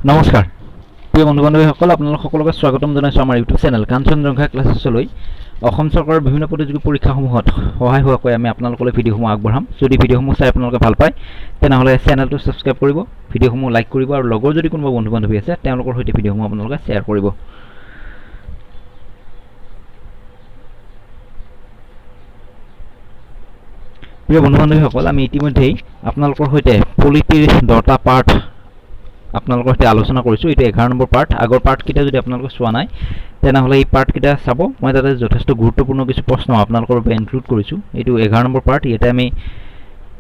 নমস্কাৰ প্ৰিয় বন্ধু বান্ধৱীসকল, আপোনালোক সকলোকে স্বাগতম জনাইছোঁ আমাৰ ইউটিউব চেনেল কাঞ্চনজংঘা ক্লাছেছলৈ। অসম চৰকাৰৰ বিভিন্ন প্ৰতিযোগী পৰীক্ষাসমূহত সহায় হোৱাকৈ আমি আপোনালোকলৈ ভিডিঅ'সমূহ আগবঢ়াম। যদি ভিডিঅ'সমূহ চাই আপোনালোকে ভাল পায়, তেনেহ'লে চেনেলটো ছাবস্ক্ৰাইব কৰিব, ভিডিঅ'সমূহ লাইক কৰিব আৰু লগৰ যদি কোনোবা বন্ধু বান্ধৱী আছে, তেওঁলোকৰ সৈতে ভিডিঅ'সমূহ আপোনালোকে শ্বেয়াৰ কৰিব। প্ৰিয় বন্ধু বান্ধৱীসকল, আমি ইতিমধ্যেই আপোনালোকৰ সৈতে পলিটিৰ 10টা পাৰ্ট আপোনালোকৰ সৈতে আলোচনা কৰিছোঁ। এইটো 11 নম্বৰ পাৰ্ট। আগৰ পাৰ্টকেইটা যদি আপোনালোকে চোৱা নাই, তেনেহ'লে এই পাৰ্টকেইটা চাব। মই তাতে যথেষ্ট গুৰুত্বপূৰ্ণ কিছু প্ৰশ্ন আপোনালোকৰ বাবে ইনক্লুড কৰিছোঁ। এইটো 11 নম্বৰ পাৰ্ট। ইয়াতে আমি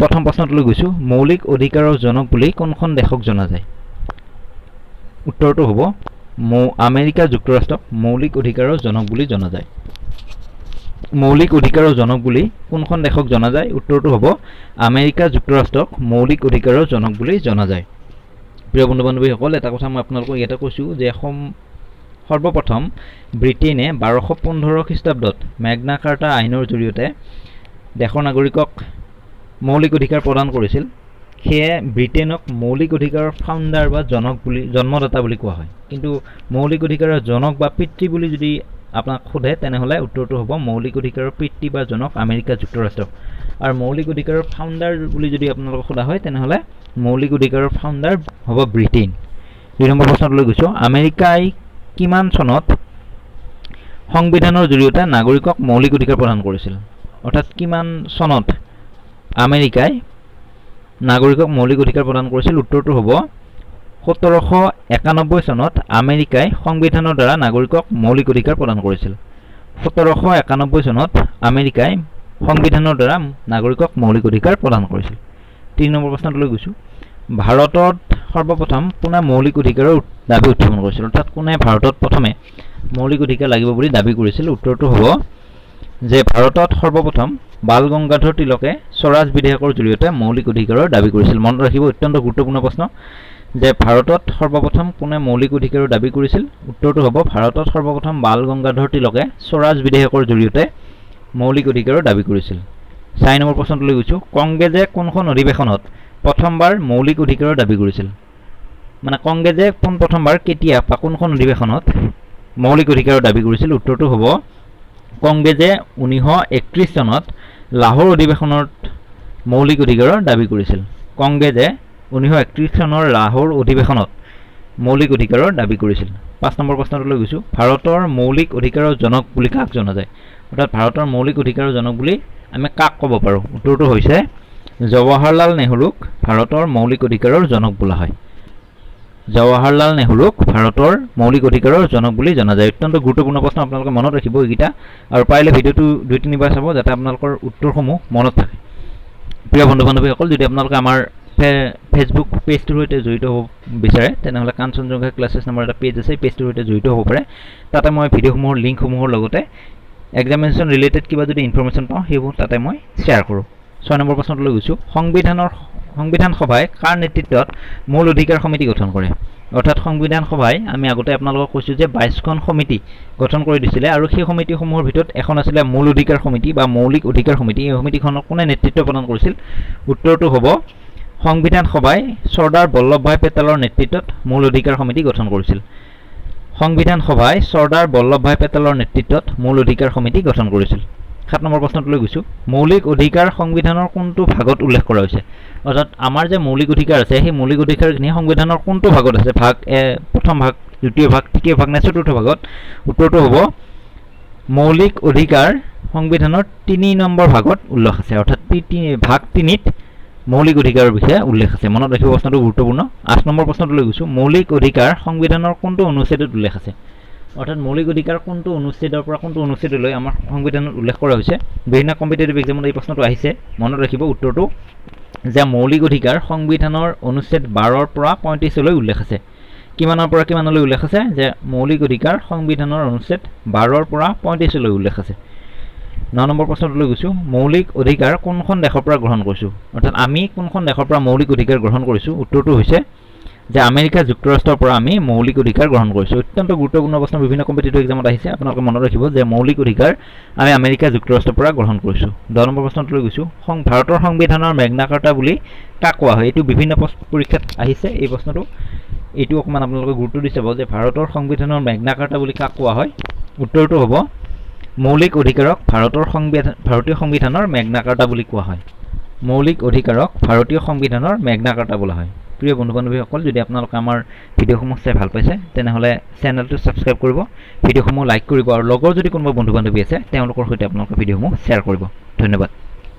প্ৰথম প্ৰশ্নটোলৈ গৈছোঁ। মৌলিক অধিকাৰৰ জনক বুলি কোনখন দেশক জনা যায়? উত্তৰটো হ'ব আমেৰিকা যুক্তৰাষ্ট্ৰক মৌলিক অধিকাৰৰ জনক বুলি জনা যায়। মৌলিক অধিকাৰৰ জনক বুলি কোনখন দেশক জনা যায়? উত্তৰটো হ'ব আমেৰিকা যুক্তৰাষ্ট্ৰক মৌলিক অধিকাৰৰ জনক বুলি জনা যায়। প্ৰিয় বন্ধু বান্ধৱীসকল, এটা কথা মই আপোনালোকক ইয়াতে কৈছোঁ যে সৰ্বপ্ৰথম ব্ৰিটেইনে 1215 খ্ৰীষ্টাব্দত মেগনা কাৰ্টা আইনৰ জৰিয়তে দেশৰ নাগৰিকক মৌলিক অধিকাৰ প্ৰদান কৰিছিল। সেয়ে ব্ৰিটেইনক মৌলিক অধিকাৰৰ ফাউণ্ডাৰ বা জনক বুলি, জন্মদাতা বুলি কোৱা হয়। কিন্তু মৌলিক অধিকাৰৰ জনক বা পিতৃ বুলি যদি আপোনাক সোধে, তেনেহ'লে উত্তৰটো হ'ব মৌলিক অধিকাৰৰ পিতৃ বা জনক আমেৰিকা যুক্তৰাষ্ট্ৰ। আৰু মৌলিক অধিকাৰৰ ফাউণ্ডাৰ বুলি যদি আপোনালোকক সোধা হয়, তেনেহ'লে মৌলিক অধিকাৰৰ ফাউণ্ডাৰ হ'ব ব্ৰিটেইন। 2 নম্বৰ প্ৰশ্নটোলৈ গৈছোঁ। আমেৰিকাই কিমান চনত সংবিধানৰ জৰিয়তে নাগৰিকক মৌলিক অধিকাৰ প্ৰদান কৰিছিল? অৰ্থাৎ কিমান চনত আমেৰিকাই নাগৰিকক মৌলিক অধিকাৰ প্ৰদান কৰিছিল? উত্তৰটো হ'ব 1791 চনত আমেৰিকাই সংবিধানৰ দ্বাৰা নাগৰিকক মৌলিক অধিকাৰ প্ৰদান কৰিছিল। 1791 চনত আমেৰিকাই সংবিধানৰ দ্বাৰা নাগৰিকক মৌলিক অধিকাৰ প্ৰদান কৰিছিল। 3 নম্বৰ প্ৰশ্নটোলৈ গৈছোঁ। ভাৰতত সৰ্বপ্ৰথম কোনে মৌলিক অধিকাৰৰ দাবী উত্থাপন কৰিছিল? অৰ্থাৎ কোনে ভাৰতত প্ৰথমে মৌলিক অধিকাৰ লাগিব বুলি দাবী কৰিছিল? উত্তৰটো হ'ব যে ভাৰতত সৰ্বপ্ৰথম বাল গংগাধৰ তিলকে স্বৰাজ বিধেয়কৰ জৰিয়তে মৌলিক অধিকাৰৰ দাবী কৰিছিল। মনত ৰাখিব, অত্যন্ত গুৰুত্বপূৰ্ণ প্ৰশ্ন যে ভাৰতত সৰ্বপ্ৰথম কোনে মৌলিক অধিকাৰৰ দাবী কৰিছিল? উত্তৰটো হ'ব ভাৰতত সৰ্বপ্ৰথম বাল গংগাধৰ তিলকে স্বৰাজ বিধেয়কৰ জৰিয়তে মৌলিক অধিকাৰৰ দাবী কৰিছিল। 4 নম্বৰ প্ৰশ্নটোলৈ গৈছোঁ। কংগ্ৰেছে কোনখন অধিৱেশনত প্ৰথমবাৰ মৌলিক অধিকাৰৰ দাবী কৰিছিল? মানে কংগ্ৰেছে পোনপ্ৰথমবাৰ কেতিয়া বা কোনখন অধিৱেশনত মৌলিক অধিকাৰৰ দাবী কৰিছিল? উত্তৰটো হ'ব কংগ্ৰেছে 1931 চনত লাহোৰ অধিৱেশনত মৌলিক অধিকাৰৰ দাবী কৰিছিল। কংগ্ৰেছে 1931 চনৰ লাহোৰ অধিৱেশনত মৌলিক অধিকাৰৰ দাবী কৰিছিল। 5 নম্বৰ প্ৰশ্নটোলৈ গৈছোঁ। ভাৰতৰ মৌলিক অধিকাৰৰ জনক বুলি কাক জনা যায়? অৰ্থাৎ ভাৰতৰ মৌলিক অধিকাৰৰ জনক বুলি আমি কাক ক'ব পাৰোঁ? উত্তৰটো হৈছে জৱাহৰলাল নেহৰুক ভাৰতৰ মৌলিক অধিকাৰৰ জনক বোলা হয়। জৱাহৰলাল নেহৰুক ভাৰতৰ মৌলিক অধিকাৰৰ জনক বুলি জনা যায়। অত্যন্ত গুৰুত্বপূৰ্ণ প্ৰশ্ন, আপোনালোকে মনত ৰাখিব এইকেইটা আৰু পাৰিলে ভিডিঅ'টো 2-3বাৰ চাব যাতে আপোনালোকৰ উত্তৰসমূহ মনত থাকে। প্ৰিয় বন্ধু বান্ধৱীসকল, যদি আপোনালোকে আমাৰ ফেচবুক পেজটোৰ সৈতে জড়িত হ'ব বিচাৰে, তেনেহ'লে কাঞ্চনজংঘা ক্লাছেছ নামৰ এটা পেজ আছে, এই পেজটোৰ সৈতে জড়িত হ'ব পাৰে। তাতে মই ভিডিঅ'সমূহৰ লিংকসমূহৰ লগতে এক্সামিনেশ্যন ৰিলেটেড কিবা যদি ইনফৰ্মেশ্যন পাওঁ, সেইবোৰ তাতে মই শ্বেয়াৰ কৰোঁ। 6 নম্বৰ প্ৰশ্নটোলৈ গৈছোঁ। সংবিধান সভাই কাৰ নেতৃত্বত মূল অধিকাৰ সমিতি গঠন কৰে? অৰ্থাৎ সংবিধান সভাই, আমি আগতে আপোনালোকক কৈছোঁ যে 22খন সমিতি গঠন কৰি দিছিলে আৰু সেই সমিতিসমূহৰ ভিতৰত এখন আছিলে মূল অধিকাৰ সমিতি বা মৌলিক অধিকাৰ সমিতি। এই সমিতিখনক কোনে নেতৃত্ব প্ৰদান কৰিছিল? উত্তৰটো হ'ব সংবিধান সভাই চৰ্দাৰ বল্লভভাই পেটেলৰ নেতৃত্বত মূল অধিকাৰ সমিতি গঠন কৰিছিল। সংবিধান সভাই চৰ্দাৰ বল্লভভাই পেটেলৰ নেতৃত্বত মূল অধিকাৰ সমিতি গঠন কৰিছিল। 7 নম্বৰ প্ৰশ্নটোলৈ গৈছোঁ। মৌলিক অধিকাৰ সংবিধানৰ কোনটো ভাগত উল্লেখ কৰা হৈছে? অৰ্থাৎ আমাৰ যে মৌলিক অধিকাৰ আছে, সেই মৌলিক অধিকাৰখিনি সংবিধানৰ কোনটো ভাগত আছে? ভাগ এ, প্ৰথম ভাগ, দ্বিতীয় ভাগ, তৃতীয় ভাগ নে চতুৰ্থ ভাগত? উত্তৰটো হ'ব মৌলিক অধিকাৰ সংবিধানৰ 3 নম্বৰ ভাগত উল্লেখ আছে। অৰ্থাৎ ভাগ 3ত মৌলিক অধিকাৰৰ বিষয়ে উল্লেখ আছে। মনত ৰাখিব, প্ৰশ্নটো গুৰুত্বপূৰ্ণ। 8 নম্বৰ প্ৰশ্নটোলৈ গৈছোঁ। মৌলিক অধিকাৰ সংবিধানৰ কোনটো অনুচ্ছেদত উল্লেখ আছে? অৰ্থাৎ মৌলিক অধিকাৰ কোনটো অনুচ্ছেদৰ পৰা কোনটো অনুচ্ছেদলৈ আমাৰ সংবিধানত উল্লেখ কৰা হৈছে? বিভিন্ন কম্পিটিটিভ এক্সামত এই প্ৰশ্নটো আহিছে। মনত ৰাখিব উত্তৰটো যে মৌলিক অধিকাৰ সংবিধানৰ অনুচ্ছেদ 12ৰ পৰা 35লৈ উল্লেখ আছে। কিমানৰ পৰা কিমানলৈ উল্লেখ আছে? যে মৌলিক অধিকাৰ সংবিধানৰ অনুচ্ছেদ 12ৰ পৰা 35লৈ উল্লেখ আছে। 9 নম্বৰ প্ৰশ্নটোলৈ গৈছোঁ। মৌলিক অধিকাৰ কোনখন দেশৰ পৰা গ্ৰহণ কৰিছোঁ? অৰ্থাৎ আমি কোনখন দেশৰ পৰা মৌলিক অধিকাৰ গ্ৰহণ কৰিছোঁ? উত্তৰটো হৈছে যে আমেৰিকা যুক্তৰাষ্ট্ৰৰ পৰা আমি মৌলিক অধিকাৰ গ্ৰহণ কৰিছোঁ। অত্যন্ত গুৰুত্বপূৰ্ণ প্ৰশ্ন, বিভিন্ন কম্পিটিটিভ এক্সামত আহিছে। আপোনালোকে মনত ৰাখিব যে মৌলিক অধিকাৰ আমি আমেৰিকা যুক্তৰাষ্ট্ৰৰ পৰা গ্ৰহণ কৰিছোঁ। 10 নম্বৰ প্ৰশ্নটোলৈ গৈছোঁ। ভাৰতৰ সংবিধানৰ মেগনা কাৰ্টা বুলি কাক কোৱা হয়? এইটো বিভিন্ন পৰীক্ষাত আহিছে এই প্ৰশ্নটো। এইটো অকণমান আপোনালোকে গুৰুত্ব দি চাব যে ভাৰতৰ সংবিধানৰ মেগনা কাৰ্টা বুলি কাক কোৱা হয়। উত্তৰটো হ'ব মৌলিক অধিকাৰক ভাৰতৰ সংবিধান ভাৰতীয় সংবিধানৰ মেগনা কাৰ্টা বুলি কোৱা হয়। মৌলিক অধিকাৰক ভাৰতীয় সংবিধানৰ মেগনা কাৰ্টা বোলা হয়। প্ৰিয় বন্ধু বান্ধৱীসকল, যদি আপোনালোকে আমাৰ ভিডিঅ'সমূহ চাই ভাল পাইছে, তেনেহ'লে চেনেলটো ছাবস্ক্ৰাইব কৰিব, ভিডিঅ'সমূহ লাইক কৰিব আৰু লগৰ যদি কোনোবা বন্ধু বান্ধৱী আছে, তেওঁলোকৰ সৈতে আপোনালোকে ভিডিঅ'সমূহ শ্বেয়াৰ কৰিব। ধন্যবাদ।